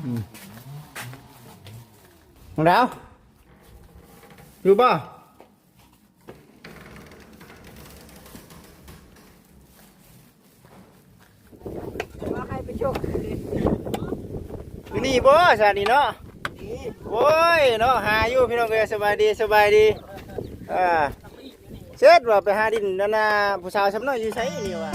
ອືມ ນ້ອງດາວ ຢູ່ບໍ່? ວ່າໃຫ້ໄປໂຊກຄືນນີ້ບໍ່ຊະນີ້ເນາະ? ນີ້ ໂອ້ຍເນາະ ຫາຢູ່ພີ່ນ້ອງເອີຍ. ສະບາຍດີ ສະບາຍດີ. ອ່າ ເສີດວ່າໄປຫາດິນນັ້ນນະ ຜູ້ສາວຊຳນ້ອຍຢູ່ໃສນີ້ວ່າ.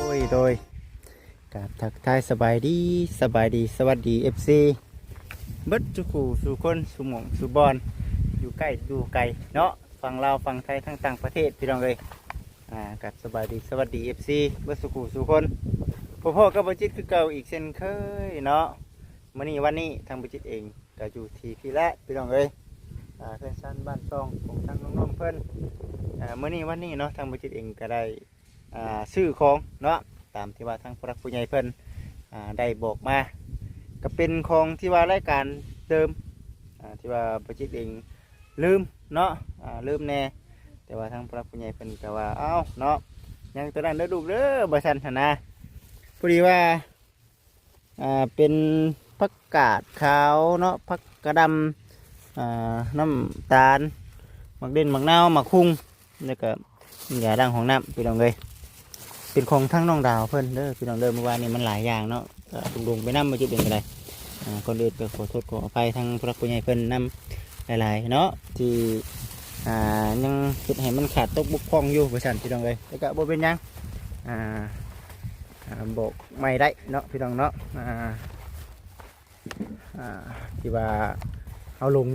ໂດຍ ໂດຍ ກາບທັກທາຍສະບາຍດີ ສະບາຍດີ ສະຫວັດດີ ເອັຟຊີ ເບິດສູ່ຄູ່ສູ່ຄົນ ສູ່ໝ່ອງສູ່ບ່ອນ ຢູ່ໃກ້ຢູ່ໄກເນາະ ຝັ່ງລາວຝັ່ງໄທ ທັງຕ່າງປະເທດ ພີ່ນ້ອງເອີຍ. ອ່າ ກາບສະບາຍດີ ສະຫວັດດີ ເອັຟຊີ ເບິດສູ່ຄູ່ສູ່ຄົນ ພົບພໍ້ກັບບ່າວຈິດຄືເກົ່າອີກເຊັ່ນເຄີຍເນາະ. ມື້ນີ້ວັນນີ້ທາງບ່າວຈິດເອງກໍຢູ່ທີ່ພີ້ແຫຼະ ພີ່ນ້ອງເອີຍ ອ່າ ເຮືອນຊານບ້ານຊ່ອງຂອງທາງນ້ອງໆເພິ່ນ. ອ່າ ມື້ນີ້ວັນນີ້ເນາະ ທາງບ່າວຈິດເອງກໍໄດ້ ອ່າ ຊື້ຂອງເນາະ ຕາມທີ່ວ່າທາງຜູ້ຫຼັກຜູ້ໃຫຍ່ເພິ່ນ ອ່າ ໄດ້ບອກມາ ກໍເປັນຂອງທີ່ວ່າລາຍການເດີມ ອ່າ ທີ່ວ່າບ່າວຈິດເອງລືມເນາະ ອ່າ ລືມແດ່ ແຕ່ວ່າທາງຜູ້ຫຼັກຜູ້ໃຫຍ່ເພິ່ນກໍວ່າ ເອົ້າເນາະ ຍັງຕົວນັ້ນເດີລູກເດີ ວ່າຊັ້ນຫັ້ນນະ. ພໍດີວ່າ ອ່າ ເປັນຜັກກາດຂາວເນາະ ຜັກກະດຳ ອ່າ ນ້ຳຕານ ໝາກເດັ່ນ ໝາກນາວ ໝາກຮຸ່ງ ແລ້ວກໍຢາລ້າງຫ້ອງນ້ຳ ພີ່ນ້ອງເອີຍ. ເປັນຂອງທາງນ້ອງດາວເພິ່ນເດີ ພີ່ນ້ອງເດີ. ມື້ວານນີ້ມັນຫຼາຍຢ່າງເນາະ ກໍດຸ່ງໆໄປນຳ ມາເກັບເອງກໍໄດ້. ອ່າ ກ່ອນອື່ນກໍຂໍໂທດຂໍອະໄພທາງຜູ້ຫຼັກຜູ້ໃຫຍ່ເພິ່ນນຳຫຼາຍໆເນາະ ທີ່ ອ່າ ຍັງເຮັດໃຫ້ມັນຂາດຕົກບົກຜ່ອງຢູ່ ວ່າຊັ້ນ ພີ່ນ້ອງເອີຍ. ແຕ່ກໍບໍ່ເປັນຫຍັງ ອ່າ ອ່າ ບອກໃໝ່ໄດ້ເນາະ ພີ່ນ້ອງເນາະ. ອ່າ ອ່າ ທີ່ວ່າເຮົາຫຼົງ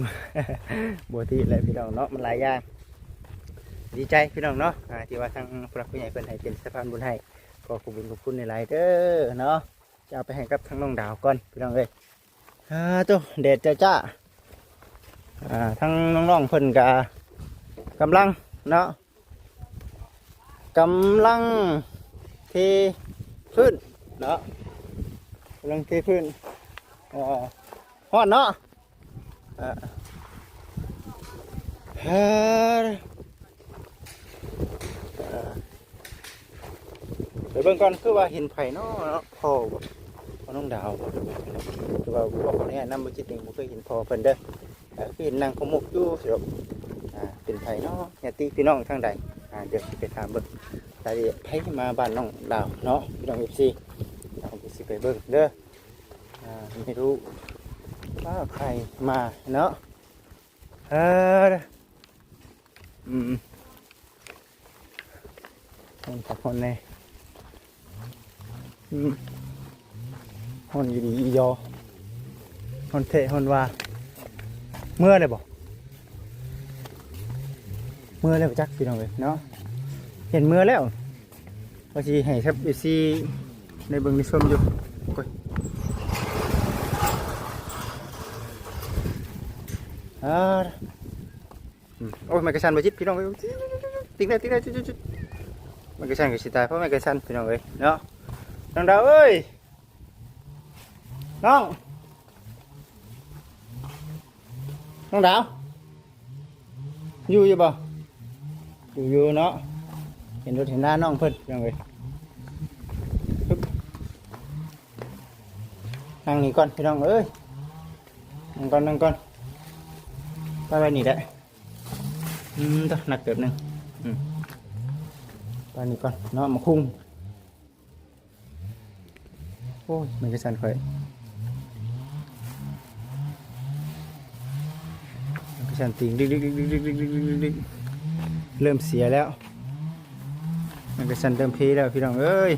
ບໍ່ຕິແຫຼະ ພີ່ນ້ອງເນາະ ມັນຫຼາຍຢ່າງ. ດີໃຈ ພີ່ນ້ອງເນາະ ອ່າ ທີ່ວ່າທາງຜູ້ຫຼັກຜູ້ໃຫຍ່ເພິ່ນໃຫ້ເປັນສະພານບຸນໃຫ້ ຂໍຂອບຄຸນຂອບຄຸນຫຼາຍໆເດີເນາະ. ຈະເອົາໄປໃຫ້ກັບທາງນ້ອງດາວກ່ອນ ພີ່ນ້ອງເອີຍ. ອ່າ ໂຕ ແດດຈ້າໆ. ອ່າ ທາງນ້ອງໆເພິ່ນກະກຳລັງເນາະ ກຳລັງເທພື້ນເນາະ ກຳລັງເທພື້ນ. ເອີ ຮ້ອນເນາະ. ເອີ ເອີ ເອີ ໄປເບິ່ງກ່ອນ ຄືວ່າເຫັນໃຜເນາະ ເນາະ ພໍ່ບໍ່ ພໍ່ນ້ອງດາວບໍ່ ຄືວ່າ ຄືວ່າ ຂໍອະນຸຍາດນຳ ບໍ່ຈິດເອງບໍ່ເຄີຍເຫັນພໍ່ເພິ່ນເດີ. ເອີ ຄືເຫັນນັ່ງຂະໝົກຢູ່ຊິດອກ. ອ່າ ເປັນໃຜເນາະ ຍາດຕິພີ່ນ້ອງທາງໃດ? ອ່າ ດຽວຊິໄປຖາມເບິ່ງລາຍລະອຽດ ໃຜມາບ້ານນ້ອງດາວເນາະ ພີ່ນ້ອງ ເອັຟຊີ ເຮົາກໍຊິໄປເບິ່ງເດີ. ອ່າ ໄມ່ຮູ້ວ່າໃຜມາເນາະ. ເອີ ອືມ ຮ້ອນຄັກຮ້ອນແນ່. ອືມ ຮ້ອນອີ່ຫຼີອີ່ຢໍ ຮ້ອນແທ້ຮ້ອນວ່າ. ເມື່ອແລ້ວບໍ່? ເມື່ອແລ້ວຈັກ ພີ່ນ້ອງເອີຍເນາະ ເຫັນເມື່ອແລ້ວ. ວ່າຊິໃຫ້ແຊບເອັຟຊີໄດ້ເບິ່ງໄດ້ຊົມຢູ່. ໂອ້ຍ ອ່າ ອືມ ໂອ້ຍ ໄມ້ກະສັນບໍ່ຈິດ ພີ່ນ້ອງເອີຍ. ຕິງໄດ້ ຕິງໄດ້ ຈຸດໆ ໄມ້ກະສັນກໍຊິຕາຍ ເພາະໄມ້ກະສັນ ພີ່ນ້ອງເອີຍເນາະ. ນ້ອງດາວເອີຍ ນ້ອງ ນ້ອງດາວ ຢູ່ຢູ່ບໍ່? ຢູ່ຢູ່ເນາະ. ເຫັນລົດເຫັນລານ້ອງເພິ່ນ ພີ່ນ້ອງເອີຍ. ນັ່ງນີ້ກ່ອນ ພີ່ນ້ອງເອີຍ ນັ່ງກ່ອນ ນັ່ງກ່ອນ. ໄປໄວ້ນີ້ແຫຼະ. ອືມ ໂຕ ໜັກເຕີບໜຶ່ງ. ອືມ ໄປນີ້ກ່ອນເນາະ ມາຄຸງ. ໂອ້ຍ ໄມ້ກະສັນຂ້ອຍ ໄມ້ກະສັນຕີງດິກໆ ເລີ່ມເສຍແລ້ວ ໄມ້ກະສັນເລີ່ມເພແລ້ວ ພີ່ນ້ອງເອີຍ.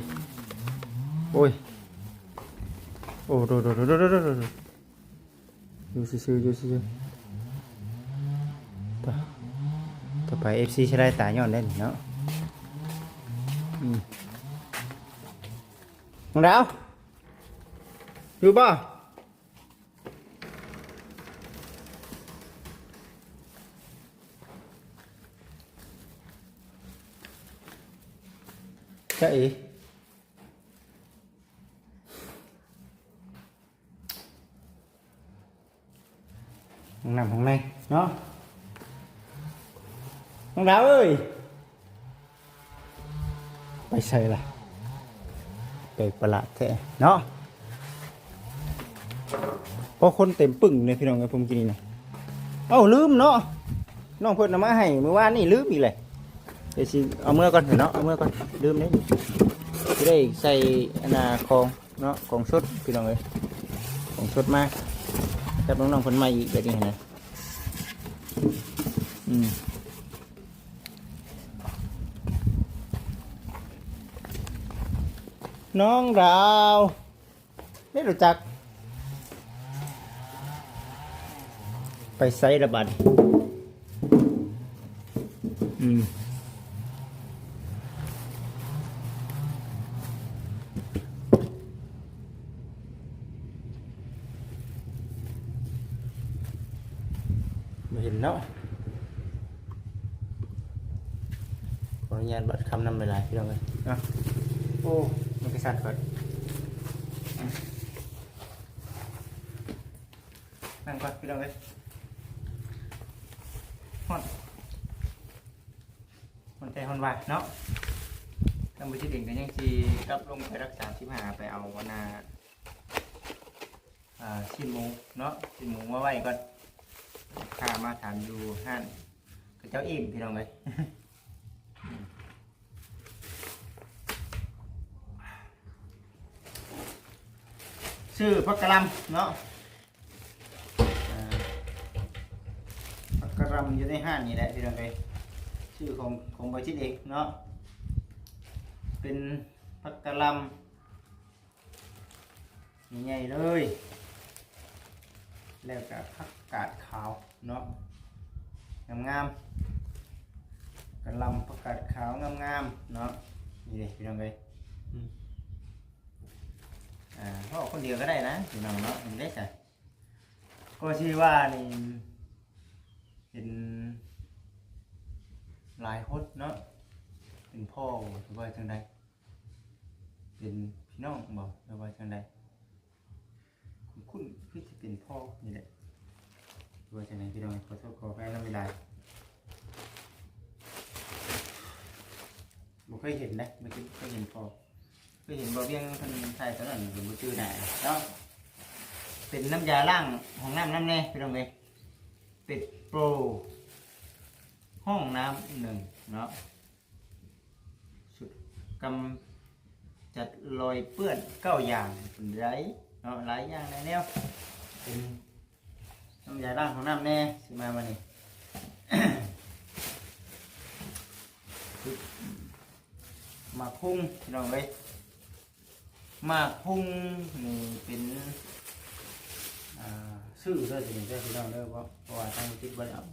ໂອ້ຍ ໂອ້ ໂດດໆ ຢູ່ຊື່ໆ ຢູ່ຊື່ໆ. ຕໍ່ ຕໍ່ໄປ ເອັຟຊີ ຊິໄດ້ຕາຍ້ອນໄດ້ນີ້ເນາະ. ອືມ ນ້ອງດາວ ຢູ່ບໍ່? ຈ໊ະເອ. ຫ້ອງນ້ຳຫ້ອງໃນເນາະ. ນ້ອງດາວເອີຍ ໄປໃສລະ? ແປກປະຫຼາດແທ້ເນາະ. ໂອ້ ຄົນເຕັມປຶ້ງເລີຍພີ່ນ້ອງເອີຍ ຜົມກິນນີ້ນະ. ເອົ້າ ລືມເນາະ ນ້ອງເພິ່ນເອົາມາໃຫ້ມື້ວານນີ້ ລືມອີກແຫຼະ. ດຽວຊິເອົາເມືອກ່ອນເນາະ ເອົາເມືອກ່ອນ ລືມເດ້. ຊິໄດ້ໃສ່ອັນນ່າຂອງເນາະ ຂອງສົດພີ່ນ້ອງເອີຍ ຂອງສົດມາກັບນ້ອງໆເພິ່ນໃໝ່ອີກແບບນີ້ຫັ້ນນະ. ອືມ ນ້ອງດາວ ໄດ້ຮູ້ຈັກ ໄປໃສລະບັດ? ອືມ ບໍ່ເຫັນເນາະ. ຂໍອະນຸຍາດບາດຄຳນຳຫຼາຍໆ ພີ່ນ້ອງເອີຍເນາະ. ໂອ້ ມັນກະສັ່ນກ່ອນ ນັ່ງກ່ອນພີ່ນ້ອງເອີຍ. ຮ້ອນ ຮ້ອນແທ້ຮ້ອນວ່າເນາະ. ທາງບໍ່ຈິດເອງກະຍັງຊິກັບລົງໄປຫຼັກສາມສິບຫ້າ ໄປເອົາອັນນ່າ ອ່າ ຊີ້ນໝູເນາະ ຊີ້ນໝູມາໄວ້ກ່ອນ. ລູກຄ້າມາຖາມຢູ່ຮ້ານ ເຂົາເຈົ້າອີ່ມພີ່ນ້ອງເອີຍ. ຊື້ຜັກກະຫຼ່ຳເນາະ ອ່າ ຜັກກະຫຼ່ຳຢູ່ໃນຮ້ານນີ້ແຫຼະພີ່ນ້ອງເອີຍ. ຊື້ຂອງ ຂອງບໍ່ຈິດເອງເນາະ ເປັນຜັກກະຫຼ່ຳ ໃຫຍ່ໆເລີຍ ແລ້ວກະຜັກກາດຂາວເນາະ ງາມໆ ກະຫຼ່ຳ ຜັກກາດຂາວງາມໆເນາະ. ນີ້ເດ້ພີ່ນ້ອງເອີຍ ອືມ ອ່າ ເວົ້າຄົນດຽວກະໄດ້ນະພີ່ນ້ອງເນາະ. ເຫັນໄດ້ຊະ ກໍຊິວ່ານີ້ ເຫັນຫຼາຍຄົນເນາະ ເປັນພໍ່ບໍ່ ຫຼືວ່າຈັ່ງໃດ? ເປັນພີ່ນ້ອງບໍ່ ຫຼືວ່າຈັ່ງໃດ? ຄຸ້ນໆ ຄືຊິເປັນພໍ່ນີ້ແຫຼະ ຫຼືວ່າຈັ່ງໃດພີ່ນ້ອງ. ຂໍໂທດຂໍອະໄພນຳຫຼາຍໆ ບໍ່ເຄີຍເຫັນເດ້ ບໍ່ເຄີຍເຫັນພໍ່ ເຄີຍເຫັນບ່າວວຽງເພິ່ນຖ່າຍຕອນນັ້ນ ກະບໍ່ຈື່ໜ້າເນາະ. ເປັນນ້ຳຢາລ້າງຫ້ອງນ້ຳນຳແດ່ພີ່ນ້ອງເອີຍ ເປັດໂປຣຫ້ອງນ້ຳໜຶ່ງເນາະ. ຊຸດກຳຈັດລອຍເປື້ອນເກົ້າຢ່າງ ເປັນໃດເນາະ ຫຼາຍຢ່າງຫຼາຍແນວ ເປັນນ້ຳຢາລ້າງຫ້ອງນ້ຳແດ່. ຊິມາບາດນີ້ ໝາກຮຸ່ງພີ່ນ້ອງເອີຍ ໝາກຮຸ່ງນີ້ເປັນ ອ່າ ຊື້ເດີ ຊື້ເດີພີ່ນ້ອງເດີ ເພາະວ່າທາງຈິດບໍ່ໄດ້ເອົາ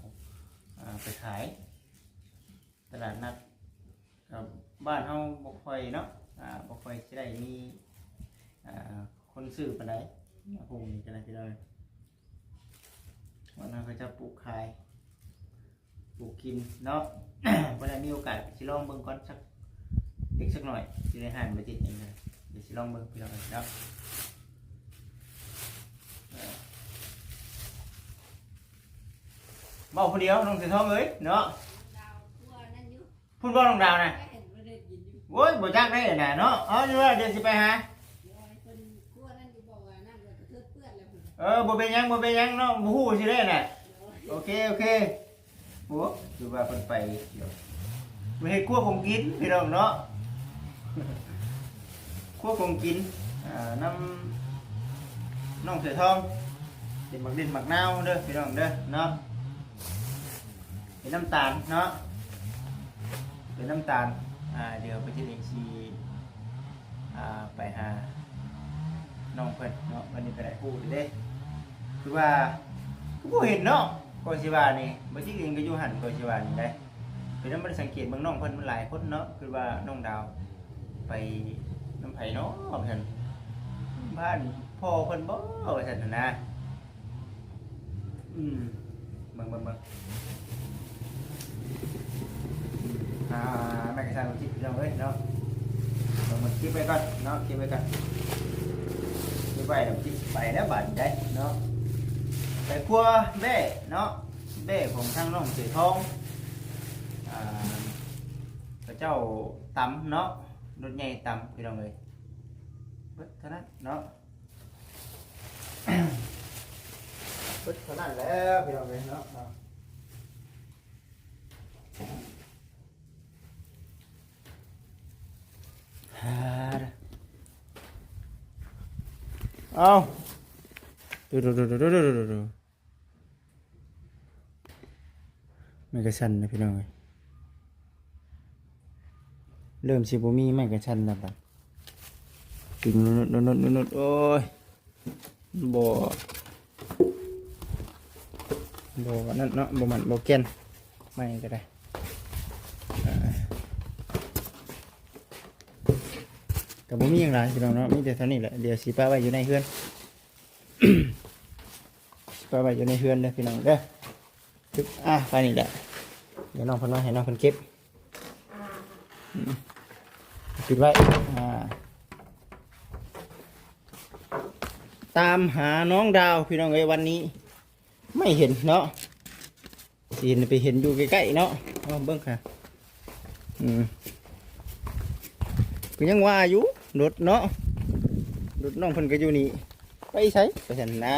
ອ່າ ໄປຂາຍ ຕະຫຼາດນັດ ກັບບ້ານເຮົາບໍ່ຄ່ອຍເນາະ ອ່າ ບໍ່ຄ່ອຍຊິໄດ້ມີ ອ່າ ຄົນຊື້ປານໃດ ຫຸ່ງນີ້ກະໄດ້ພີ່ນ້ອງ. ບ້ານເຮົາເຂົາເຈົ້າປູກຂາຍ ປູກກິນເນາະ. ບໍ່ໄດ້ມີໂອກາດ ຊິລອງເບິ່ງກ່ອນ ສັກເລັກສັກໜ້ອຍ ຢູ່ໃນຮ້ານບໍ່ຈິດເອງນະ ດຽວຊິລອງເບິ່ງພີ່ນ້ອງເນາະ. ເວົ້າຜູ້ດຽວ ນ້ອງເສືອທອງເອີຍເນາະ. ພຸ້ນບໍ່ ນ້ອງດາວນະ? ໂອ້ຍ ບໍ່ຈັກໄດ້ນະເນາະ. ເອົາ ດຽວຊິໄປຫາ. ເອີ ບໍ່ເປັນຫຍັງ ບໍ່ເປັນຫຍັງເນາະ ບໍ່ຮູ້ຊິໄດ້ນະ. ໂອເຄ ໂອເຄ. ໂອ້ ຄືວ່າເພິ່ນໄປ ມາເຮັດຄົວຂອງກິນພີ່ນ້ອງເນາະ ຄົວຂອງກິນ ອ່າ ນຳນ້ອງເສືອທອງ ເປັນໝາກດິ້ນໝາກນາວເດີພີ່ນ້ອງເດີເນາະ. ເປັນນ້ຳຕານເນາະ ເປັນນ້ຳຕານ. ອ່າ ດຽວໄປຈິດເອງຊິ ອ່າ ໄປຫານ້ອງເພິ່ນເນາະ. ວັນນີ້ກະໄດ້ຮູ້ເດ້ ຄືວ່າ ຄືບໍ່ເຫັນເນາະ ກໍຊິວ່ານີ້ ບໍ່ຈິດເອງກະຢູ່ຫັ້ນ ກໍຊິວ່ານີ້ໄດ໋. ເປັນນຳ ບໍ່ໄດ້ສັງເກດເບິ່ງນ້ອງເພິ່ນ ມັນຫຼາຍຄົນເນາະ. ຄືວ່ານ້ອງດາວໄປນຳໃຜເນາະ ວ່າຊັ້ນ ບ້ານພໍ່ເພິ່ນບໍ່ ວ່າຊັ້ນຫັ້ນນະ. ອືມ ເບິ່ງ ເບິ່ງ ເບິ່ງ ອ່າ ແມ່ກະຊ່າງ ເກັບພີ່ນ້ອງເອີຍເນາະ. ເບິ່ງ ເກັບໄວ້ກ່ອນເນາະ ເກັບໄວ້ກ່ອນ ເກັບໄວ້ແລ້ວ ໄປແລ້ວບາດນີ້ໄດ໋ເນາະ. ໄປຄົວແບ້ເນາະ ແບ້ຂອງທາງນ້ອງເສືອທອງ ອ່າ ເຂົາເຈົ້າຕຳເນາະ ລົດໃຫຍ່ຕຳ ພີ່ນ້ອງເອີຍ. ເບິດເທົ່ານັ້ນເນາະ ເບິດເທົ່ານັ້ນແລ້ວ ພີ່ນ້ອງເອີຍເນາະ. ເອົາ ໄມ້ກະຊັນນະພີ່ນ້ອງເອີຍ ເລີ່ມຊິບໍ່ມີໄມ້ກະຊັນແລ້ວບັດ ໂອ້ຍ ບໍ່ ບໍ່ອັນນັ້ນເນາະ ບໍ່ໝັ້ນບໍ່ແກ່ນ ໄມ້ກໍໄດ້ ອ່າ ກໍບໍ່ມີຫຍັງຫຼາຍພີ່ນ້ອງເນາະ ມີແຕ່ເທົ່ານີ້ແຫຼະ ດຽວຊິປະໄວ້ຢູ່ໃນເຮືອນ ປະໄວ້ຢູ່ໃນເຮືອນເດີພີ່ນ້ອງເດີ. ອາ ປະນີ້ແຫຼະ ດຽວນ້ອງເພິ່ນມາໃຫ້ນ້ອງເພິ່ນເກັບ ອືມ ປິດໄວ້ ອາ ຕາມຫານ້ອງດາວພີ່ນ້ອງເອີຍ ວັນນີ້ໄມ່ເຫັນເນາະ ຊິເຫັນໄປເຫັນຢູ່ໃກ້ໆເນາະ ເອົາເບິ່ງຫາ ອືມ ກໍຍັງວ່າຢູ່ ລົດເນາະ ລົດນ້ອງເພິ່ນກໍຢູ່ນີ້ ໄປໃສວ່າຊັ້ນນາ.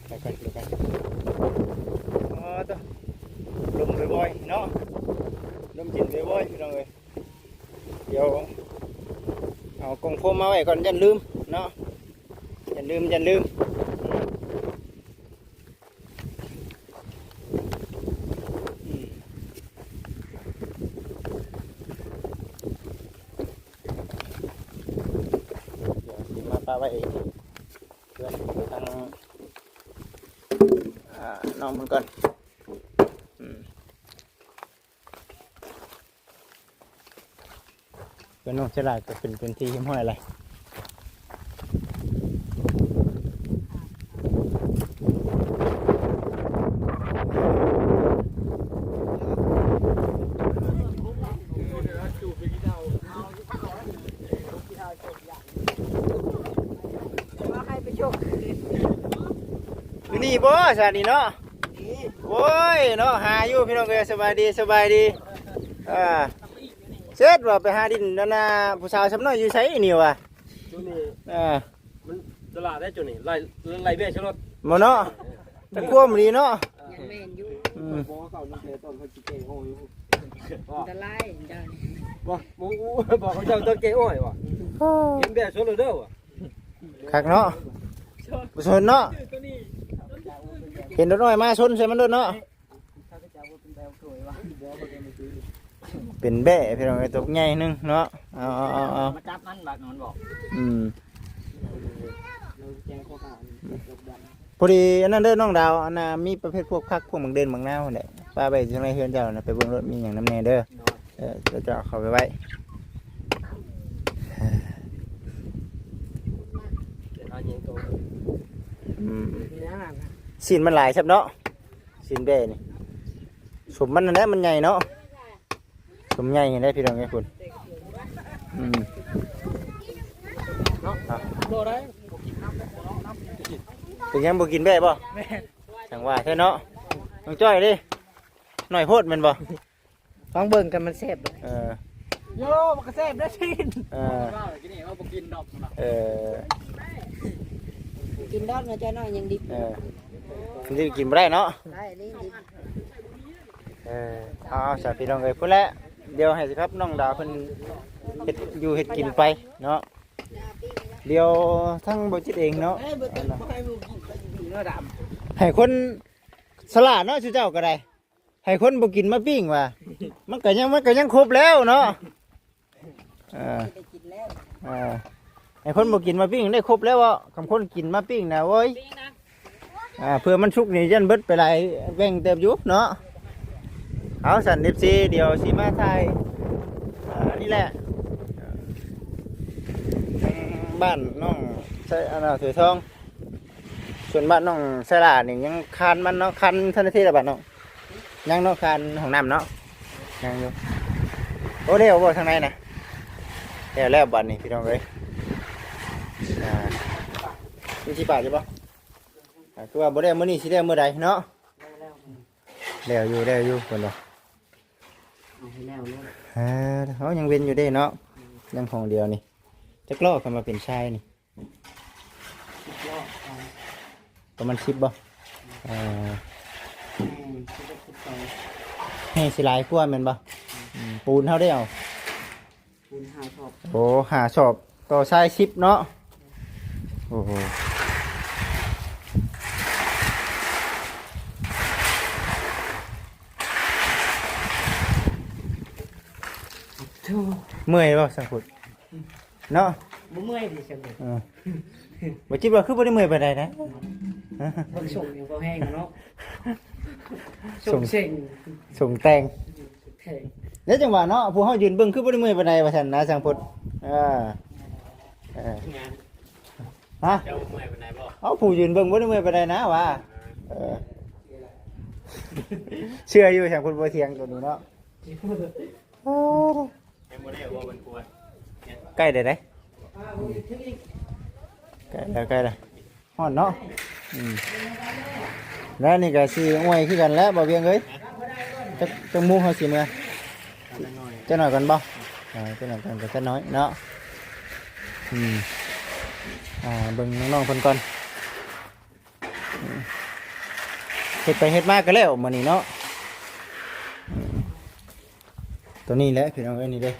ໄປກ່ອນ ໄປກ່ອນ ອໍ ໂທ້ ລົມບ່ອຍໆເນາະ ລົມເຢັນບ່ອຍໆ ພີ່ນ້ອງເອີຍ. ດຽວເອົາກ່ອງໂຟມມາໄວ້ກ່ອນ ຢ້ານລືມເນາະ ຢ້ານລືມ ຢ້ານລືມ ອືມ ດຽວຊິມາປະໄວ້ເພື່ອນທາງ ອ່າ ນ້ອງເພິ່ນກ່ອນ ອືມ. ເປັນນ້ອງເຊລາກໍເປັນ ເປັນທີ່ຮຽບຮ້ອຍແລ້ວ ຢູ່ນີ້ບໍ່ຊະນີ້ເນາະ? ໂອ້ຍເນາະ ຫາຢູ່ພີ່ນ້ອງເອີຍ ສະບາຍດີ ສະບາຍດີ ອ່າ ເສີດວ່າໄປຫາດິນນັ້ນນະ ຜູ້ສາວຊຳນ້ອຍຢູ່ໃສນີ້ວະ? ຈຸນີ້ ອ່າ ມັນຕະຫຼາດໄດ້ຈຸນີ້ ໄລ່ ໄລ່ເບ້ໃສ່ລົດ ບໍ່ເນາະ ຕະກວມດີເນາະ ຍັງແມ່ນຢູ່ ອືມ ບໍ່ເຂົາເຈົ້າຕັ້ງແຕ່ຕອນເຂົາຊິແກ່ອ້ອຍຢູ່ ອັນຕະລາຍເຈົ້ານີ້ ບໍ່ ບໍ່ ບໍ່ເຂົາເຈົ້າຕອນແກ່ອ້ອຍບໍ່ ເຫັນແບ້ຊົນໂລດເດີ ຄັກເນາະ ບໍ່ຊົນເນາະ ເຫັນລົດອ້ອຍມາຊົນໃສ່ມັນໂລດເນາະ ເປັນແບ້ພີ່ນ້ອງເອີຍ ຕົວໃຫຍ່ໜຶ່ງເນາະ ເອົາ ເອົາ ເອົາ ເອົາ ມາຈັບມັນບາດມັນບອກ ອືມ ພໍດີອັນນັ້ນເດີນ້ອງດາວ ອັນນ່າ ມີປະເພດພວກຜັກ ພວກໝາກເດັ່ນໝາກນາວຫັ້ນແຫຼະ ປະໄວ້ຢູ່ທາງໃນເຮືອນເຈົ້ານະ ໄປເບິ່ງໂລດ ມີຫຍັງນຳແດ່ເດີ ເອີ ເຈົ້າເອົາເຂົ້າໄປໄວ້ ອືມ ຊີ້ນມັນຫຼາຍຄັບເນາະ ຊີ້ນແບ້ນີ້ ສົມມັນຫັ້ນແຫຼະ ມັນໃຫຍ່ເນາະ ສົມໃຫຍ່ເຫັນໄດ້ພີ່ນ້ອງເອີຍ ພຸ້ນ ອືມ ເນາະ ເອົາ ບໍ່ໄດ້ ເປັນຫຍັງບໍ່ກິນແບ້ບໍ່? ແມ່ນ ຈັ່ງວ່າແທ້ເນາະ ນ້ອງຈ້ອຍເດ້ ໜ້ອຍໂພດແມ່ນບໍ່? ລອງເບິ່ງກັນ ມັນແຊບ ເອີ ໂຍ ມັນກໍແຊບເດ້ຊີ້ນ ເອີ ວ່າກິນນີ້ວ່າບໍ່ກິນດອກ ເອີ ກິນດອກເນາະ ເຈົ້ານ້ອຍຍັງດິບ ເອີ ມັນດິບກິນບໍ່ໄດ້ເນາະ ໄດ້ນີ້ດິບ ເອີ ເອົາ ເອົາ ສາພີ່ນ້ອງເອີຍ ພຸ້ນແຫຼະ ດຽວໃຫ້ສິຄັບນ້ອງດາວເພິ່ນເຮັດຢູ່ເຮັດກິນໄປເນາະ ດຽວທັງບໍ່ຈິດເອງເນາະ ໃຫ້ຄົນສະຫຼາດເນາະ ຊຸເຈົ້າກໍໄດ້ ໃຫ້ຄົນບໍ່ກິນມາປີ້ງວ່າ ມັນກໍຍັງ ມັນກໍຍັງຄົບແລ້ວເນາະ ເອີ ໄດ້ກິນແລ້ວ ເອີ ໃຫ້ຄົນບໍ່ກິນມາປີ້ງໄດ້ຄົບແລ້ວເບາະ ຄັນຄົນກິນມາປີ້ງນະ ໂອ້ຍ ອ່າ ເພື່ອມັນສຸກນີ້ຢ້ານເບິດໄປຫຼາຍແວ່ງເຕີບຢູ່ເນາະ ເອົາ ຊັ້ນ ເອັຟຊີ ດຽວຊິມາຖ່າຍ ອ່າ ອັນນີ້ແຫຼະ ທາງບ້ານນ້ອງໄຊ ອັນນ່າ ຖວຍທອງ ສ່ວນບ້ານນ້ອງສາລານີ້ຍັງຄານມັນເນາະ ຄານທັນທີລະບາດເນາະ ຍັງເນາະ ຄານຫ້ອງນ້ຳເນາະ ຍັງຢູ່. ໂອ້ ແລ້ວບໍ່ທາງໃນນະ? ແລ້ວ ແລ້ວບາດນີ້ພີ່ນ້ອງເອີຍ ອ່າ ມີທີ່ປາກຢູ່ບໍ່? ອ່າ ຄືວ່າບໍ່ແລ້ວມື້ນີ້ ຊິແລ້ວມື້ໃດເນາະ? ແລ້ວຢູ່ ແລ້ວຢູ່ເພິ່ນວ່າ ເອົາໃຫ້ແລ້ວເນາະ. ເອີ ເຮົາຍັງເວັ້ນຢູ່ເດ້ເນາະ ຍັງຫ້ອງດຽວນີ້. ຈັກລໍ້ຄັນວ່າເປັນຊາຍນີ້? ສິບລໍ້ ປະມານສິບບໍ່? ເອີ ແຮ່ສິບເອັດ ສິບສອງ ແຮ່ຊິຫຼາຍກວ່າແມ່ນບໍ່? ອືມ ປູນເຮົາໄດ້ເອົາ ຄູນຫ້າຊອບ ໂອ້ ຫ້າຊອບຕໍ່ຊາຍສິບເນາະ. ໂອ້ໂຫ ໂທ້ ເມື່ອຍບໍ່ ຊ່າງພຸດ ເນາະ? ບໍ່ເມື່ອຍເດ ຊ່າງພຸດ ເອີ ບໍ່ຈິດວ່າຄືບໍ່ໄດ້ເມື່ອຍປານໃດນະ ເບິ່ງສົ່ງຍັງບໍ່ແຮງເນາະ ສົ່ງເສັງ ສົ່ງແຕ່ງ ແລ້ວຈັ່ງວ່າເນາະ ພວກເຮົາຢືນເບິ່ງຄືບໍ່ໄດ້ເມື່ອຍປານໃດວ່າຊັ້ນນະ ຊ່າງພຸດ. ເອີ ເອີ ຮະ ເຈົ້າເມື່ອຍປານໃດບໍ່? ເອົ້າ ຜູ້ຢືນເບິ່ງບໍ່ໄດ້ເມື່ອຍປານໃດນະວ່າ ເອີ ເຊື່ອຢູ່ ຊ່າງພຸດບໍ່ຖຽງໂຕນີ້ເນາະ. ເອີ ຍັງບໍ່ໄດ້ບໍ່ ມັນກວນ ໃກ້ແລ້ວເດ້ ໃກ້ແລ້ວ ໃກ້ແລ້ວ. ຮ້ອນເນາະ ອືມ ແລ້ວນີ້ກໍຊິອວຍຄືກັນແຫຼະ ບ່າວວຽງເອີຍ. ຈັກ ຈັກໂມງເຮົາຊິເມືອ? ຈັກໜ້ອຍ ຈັກໜ້ອຍກ່ອນບໍ່? ເອີ ຈັກໜ້ອຍກ່ອນກໍຈັກໜ້ອຍເນາະ. ອືມ ອ່າ ເບິ່ງນ້ອງໆເພິ່ນກ່ອນ. ເຮັດໄປເຮັດມາກໍແລ້ວມື້ນີ້ເນາະ. ອືມ ຕົວນີ້ແຫຼະພີ່ນ້ອງເອີຍ ນີ້ເດ້.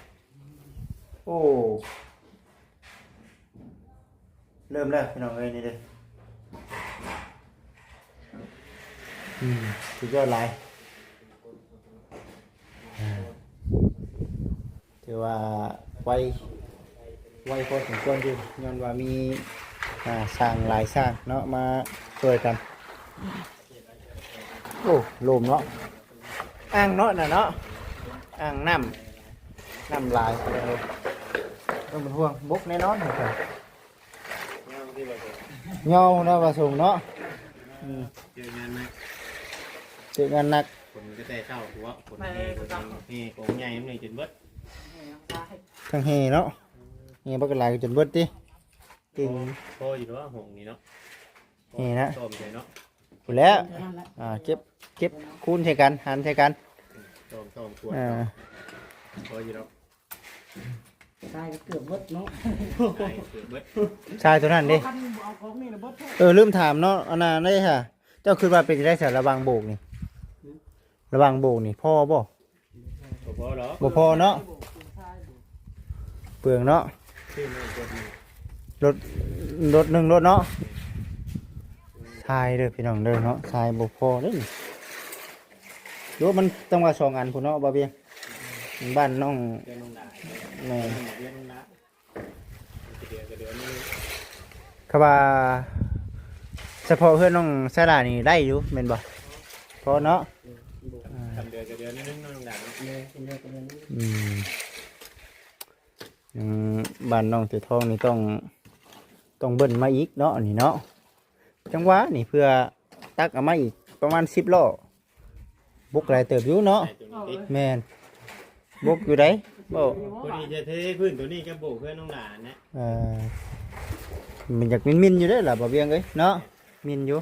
ໂອ້ ເລີ່ມແລ້ວພີ່ນ້ອງເອີຍ ນີ້ເດ້. ອືມ ສຸດຍອດຫຼາຍ ອ່າ ຖືວ່າໄວ ໄວພໍສົມຄວນຢູ່ ຍ້ອນວ່າມີ ອ່າ ຊ່າງຫຼາຍຊ່າງເນາະ ມາຊ່ວຍກັນ. ໂອ້ ໂລມເນາະ ອ່າງເນາະ ນັ້ນເນາະ ອ່າງນ້ຳ ນ້ຳຫຼາຍເລີຍ. ບໍ່ເປັນຫ່ວງ ບົກແນ່ນອນ. ຍາວແລ້ວວ່າສົ່ງເນາະ. ອືມ ເຈີງານໜັກ ເຈີງານໜັກ. ຄົນກໍແຕ່ເຊົ້າຕົວະ ຄົນແຫ່ ຄົນແຫ່ ກົງໃຫຍ່ມັນນີ້ຈົນເບິດ ທັງແຫ່ເນາະ ແຫ່ບັກຫຼາຍກໍຈົນເບິດຕິ. ເກັ່ງ ພໍຢູ່ດອກຫ້ອງນີ້ເນາະ ແຫ່ນະ ຊ້ອມໃສ່ເນາະ ພຸ້ນແຫຼະ. ອ່າ ເກັບ ເກັບຄູນໃສ່ກັນ ຫານໃສ່ກັນ ຊ້ອມ ຊ້ອມກວດ ອ່າ ພໍຢູ່ດອກ. ຊາຍກໍເກືອບເບິດເນາະ ຊາຍກໍເກືອບເບິດ ຊາຍຕົວນັ້ນເດ້. ເອີ ລືມຖາມເນາະ ອັນນັ້ນເດ້ຫະ ເຈົ້າຄິດວ່າເປັນຈັ່ງໃດສະ ລະຫວ່າງໂບກນີ້ ລະຫວ່າງໂບກນີ້ພໍບໍ່? ບໍ່ພໍດອກ ບໍ່ພໍເນາະ ເປືອງເນາະ. ລົດ ລົດໜຶ່ງລົດເນາະ ຊາຍເດີພີ່ນ້ອງເດີເນາະ ຊາຍບໍ່ພໍເດ້. ລົດມັນຕ້ອງວ່າສອງອັນພຸ້ນເນາະ ບ່າວວຽງ ບ້ານນ້ອງ ແມ່ນ ເດືອນໜຶ່ງລະ ເດືອນໜຶ່ງລະ ຄືວ່າສະເພາະເຮືອນນ້ອງສາລານີ້ໄດ້ຢູ່ແມ່ນບໍ່? ພໍເນາະ ອືມ ອ່າ ສາມເດືອນກໍເດືອນໜຶ່ງເນາະ ນ້ອງດາເນາະ ເດືອນ ເດືອນ ອືມ ອືມ ບ້ານນ້ອງເສືອທອງນີ້ຕ້ອງ ຕ້ອງເບິ່ນມາອີກເນາະ ອັນນີ້ເນາະ. ຈັ່ງຫວະນີ້ ເພື່ອຕັກເອົາມາອີກປະມານສິບລໍ້ ບົກຫຼາຍເຕີບຢູ່ເນາະ. ແມ່ນ ບົກຢູ່ໃດ໋ ບໍ່ ພໍດີຈະເທພື້ນໂຕນີ້ກັບໂບກເຮືອນນ້ອງຫຼານນະ. ເອີ ມັນຢາກມິນໆຢູ່ເດ້ລະ ບ່າວວຽງເອີຍເນາະ ມິນຢູ່.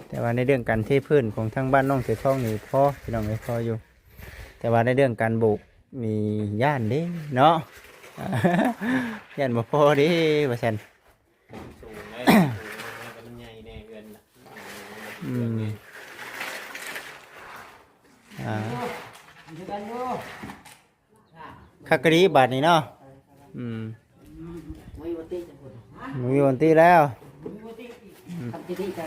ແຕ່ວ່າໃນເລື່ອງການເທພື້ນຂອງທາງບ້ານນ້ອງເສືອທອງນີ້ພໍ ພີ່ນ້ອງເອີຍ ພໍຢູ່ ແຕ່ວ່າໃນເລື່ອງການໂບກນີ້ຢ້ານເດ້ເນາະ ຢ້ານບໍ່ພໍເດ້ວ່າຊັ້ນ. ສູງເດ້ ສູງ ແລ້ວກໍມັນໃຫຍ່ແນ່ເຮືອນນະ ອືມ ອ່າ ຄືກັນຢູ່ ຄັກກະດີບາດນີ້ເນາະ ອືມ ບໍ່ມີວັນຕິແລ້ວ ອືມ ຄັນຊິຕິກໍ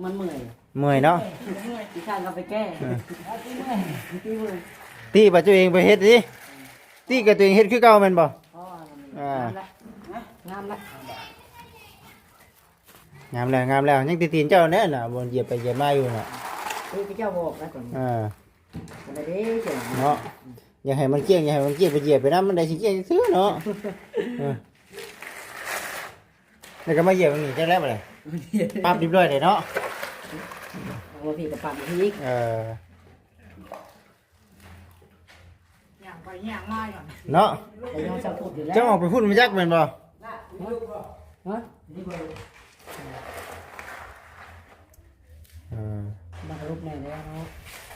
ມັນເມື່ອຍ ເມື່ອຍເນາະ ເມື່ອຍ ຊິສ້າງກໍໄປແກ້ ເອີ ຕິບາດຕົວເອງໄປເຮັດຕິ ຕິກໍຕົວເອງເຮັດຄືເກົ່າແມ່ນບໍ່? ອໍ ອ່າ ງາມລະ ງາມລະ ງາມແລ້ວ ງາມແລ້ວ ຍັງແຕ່ຕີນເຈົ້າແນ່ນະ ບໍ່ຢຽບໄປຢຽບມາຢູ່ນະ ເອີ ເຈົ້າບອກແລ້ວ ອ່າ ເນາະ ຢ່າໃຫ້ມັນກ້ຽງ ຢ່າໃຫ້ມັນກ້ຽງ ໄປຢຽບໄປນຳ ມັນໄດ້ຊິກ້ຽງຊື່ເນາະ ເອີ ແລ້ວກໍມາຢຽບນີ້ຈັກແລ້ວບັດນີ້ ປັບຮຽບຮ້ອຍເດ້ເນາະ. ເອົາມາພີ້ກໍປັບອີກ. ເອີ ຍ່າງໄປຍ່າງມາຢູ່ຫັ້ນເນາະ. ໄປຍ່າງຊາວພຸດຢູ່ແລ້ວ. ເຈົ້າອອກໄປພຸ້ນມາຈັກແມ່ນບໍ່? ຮະ? ເອີ ມາສະຫຼຸບແນ່ແລ້ວເນາະ.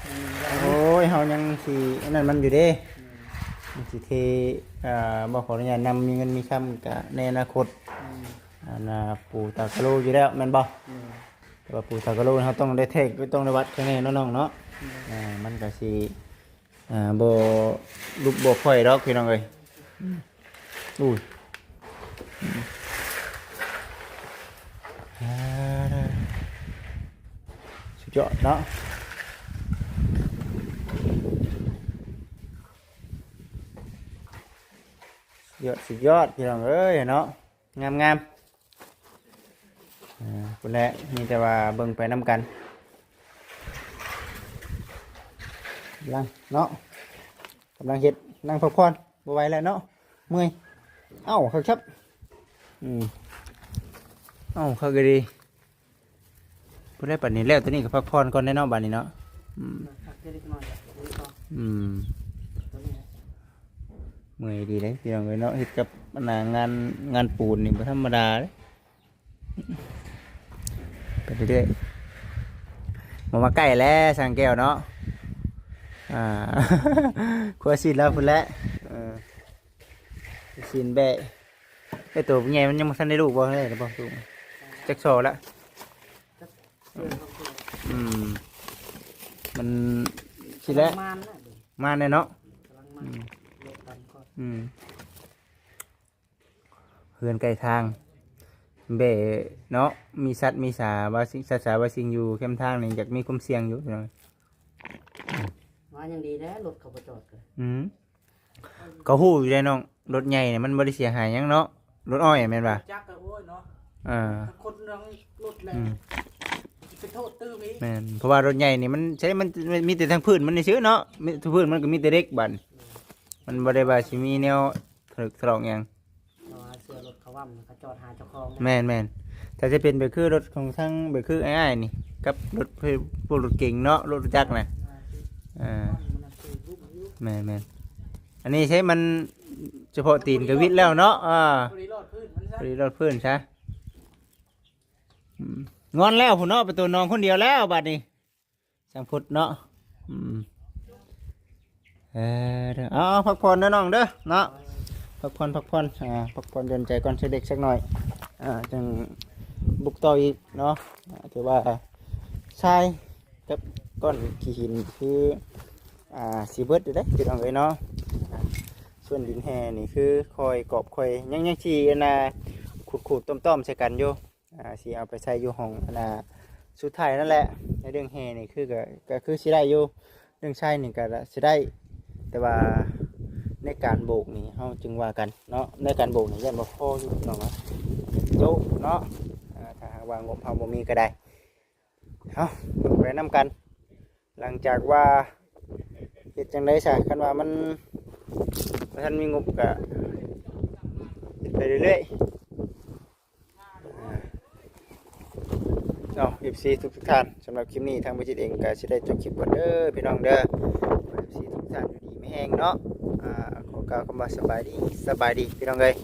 ອືມ ໂອ້ຍ ເຮົາຍັງຊິອັນນັ້ນມັນຢູ່ເດ້. ອືມ ຍັງຊິເທ ເອີ ບໍ່ຂໍອະນຸຍາດນຳ ມີເງິນມີຄຳກະໃນອະນາຄົດ. ອືມ ອັນນ່າ ປູຕາກະໂລຢູ່ແລ້ວແມ່ນບໍ່? ອືມ ແຕ່ວ່າປູຕາກະໂລເຮົາຕ້ອງໄດ້ແທກ ຕ້ອງໄດ້ວັດຂ້າງໃນເນາະນ້ອງເນາະ. ອືມ ອ່າ ມັນກະຊິ ອ່າ ບໍ່ຫຼຸບບໍ່ຄ່ອຍດອກພີ່ນ້ອງເອີຍ. ອືມ ອຸ້ຍ ອ່າ ສຸດຍອດເນາະ. ສຸດຍອດ ສຸດຍອດ ພີ່ນ້ອງເອີຍເນາະ. ງາມໆ ອ່າ ພຸ້ນແຫຼະ ມີແຕ່ວ່າເບິ່ງໄປນຳກັນ. ກຳລັງເນາະ ກຳລັງເຮັດ ນັ່ງພັກຜ່ອນ ບໍ່ໄຫວແລ້ວເນາະ ເມື່ອຍ. ເອົ້າ ຄັກຄັບ ອືມ ເອົ້າ ຄັກອີ່ຫຼີ. ຜູ້ໃດປານນີ້ແລ້ວ ຕົວນີ້ກໍພັກຜ່ອນກ່ອນແດ່ເນາະ ບາດນີ້ເນາະ. ອືມ ພັກເທື່ອເລັກນ້ອຍ ອືມ ຕົວນີ້ແຫຼະ ເມື່ອຍດີເດ້ພີ່ນ້ອງເອີຍເນາະ. ເຮັດກັບອັນນ່າ ງານ ງານປູນນີ້ບໍ່ທຳມະດາເດ້. ໄປເລື້ອຍໆ ບໍ່ມາໃກ້ແລ້ວຊ່າງແກ້ວເນາະ. ອ່າ ຄົວຊີ້ນລາວພຸ້ນແຫຼະ. ເອີ ຊີ້ນແບ້. ໄອ້ໂຕໃຫຍ່ມັນຍັງບໍ່ທັນໄດ້ລູກບໍ່? ໄດ້ແລ້ວບໍ່ລູກ? ຈັກສໍລະ? ອືມ ມັນຊິແຫຼະ ມານແລ້ວ ມານແລ້ວເນາະ. ອືມ ອືມ ເຮືອນໃກ້ທາງ ແບ້ເນາະ ມີສັດມີສາ ວ່າສິ່ງ ສັດສາວ່າສິ່ງຢູ່ແຄມທາງນີ້ ຢາກມີຄວາມສ່ຽງຢູ່ພີ່ນ້ອງ. ມາຍັງດີແລ້ວ ລົດເຂົາບໍ່ຈອດເລີຍ. ອືມ ກໍຮູ້ຢູ່ເດ້ນ້ອງ ລົດໃຫຍ່ນີ້ມັນບໍ່ໄດ້ເສຍຫາຍຫຍັງເນາະ ລົດອ້ອຍແມ່ນບໍ່? ຈັກກໍໂອ້ຍເນາະ ເອີ ຄົນເລື່ອງລົດແຫຼະ. ອືມ ຊິໄປໂທດຕື່ມອີກ. ແມ່ນ ເພາະວ່າລົດໃຫຍ່ນີ້ມັນໃຊ້ ມັນ ມັນມີແຕ່ທາງພື້ນມັນຊື່ໆເນາະ ມີ ທາງພື້ນມັນກໍມີແຕ່ເດັກບາດ ມັນບໍ່ໄດ້ວ່າຊິມີແນວ ຖະເລິກຖະຫຼອກຫຍັງ. ເພາະວ່າເຊື່ອລົດເຂົາວ່າມັນກໍຈອດຫາເຈົ້າຂອງ. ແມ່ນໆ ຖ້າຈະເປັນແບບຄືລົດຂອງທາງ ແບບຄືອ້າຍໆນີ້ ກັບລົດ ພວກລົດເກັງເນາະ ລົດຈັກນະ. ອ່າ ແມ່ນໆ ອັນນີ້ໃຊ້ມັນສະເພາະຕີນກໍວິດແລ້ວເນາະ. ອ່າ ພໍດີລອດພື້ນມັນຊະ ພໍດີລອດພື້ນຊະ. ອືມ ງອນແລ້ວພຸ້ນເນາະ ໄປໂຕນອນຄົນດຽວແລ້ວບາດນີ້. ຊ່າງພຸດເນາະ. ອືມ ເອີ ເອົາ ເອົາ ພັກຜ່ອນເດີນ້ອງເດີເນາະ ພັກຜ່ອນ ພັກຜ່ອນ ອ່າ ພັກຜ່ອນຢ່ອນໃຈກ່ອນ ເຊັກເດັກສັກໜ້ອຍ ອ່າ ຈັ່ງບຸກຕໍ່ອີກເນາະ. ອ່າ ຖືວ່າຊາຍກັບກ້ອນຂີ້ຫີນຄື ອ່າ ຊິເບິດຢູ່ເດ້ພີ່ນ້ອງເອີຍເນາະ. ອ່າ ສ່ວນດິນແຮ່ນີ້ຄືຄ່ອຍກອບຄ່ອຍ ຍັງ ຍັງຊິອັນນ່າ ຂູດໆຕ້ອມໆໃສ່ກັນຢູ່. ອ່າ ຊິເອົາໄປໃສ່ຢູ່ຫ້ອງອັນນ່າສຸດທ້າຍນັ້ນແຫຼະ. ໃນເລື່ອງແຮ່ນີ້ຄື ກໍ ກໍຄືຊິໄດ້ຢູ່ ເລື່ອງຊາຍນີ້ກໍຊິໄດ້ ແຕ່ວ່າໃນການໂບກນີ້ເຮົາຈຶ່ງວ່າກັນເນາະ. ໃນການໂບກນີ້ຢ້ານບໍ່ພໍຢູ່ພີ່ນ້ອງເນາະ ໂຈະເນາະ. ອ່າ ຖ້າຫາກວ່າງົບເຮົາບໍ່ມີກໍໄດ້ ເຮົາເບິ່ງໄປນຳກັນ. ຫຼັງຈາກວ່າເຮັດຈັ່ງໃດຊະ ຄັນວ່າມັນບໍ່ທັນມີງົບກໍເຮັດໄປເລື້ອຍໆ ເນາະ ເອັຟຊີທຸກໆທ່ານ. ສຳລັບຄລິບນີ້ທາງບໍລິສັດເອງກໍຊິໄດ້ຈົບຄລິບກ່ອນເດີພີ່ນ້ອງເດີ. ເອັຟຊີທຸກທ່ານຢູ່ດີມີແຮງເນາະ. ອ່າ ຂໍກ່າວຄຳວ່າສະບາຍດີ ສະບາຍດີພີ່ນ້ອງເອີຍ.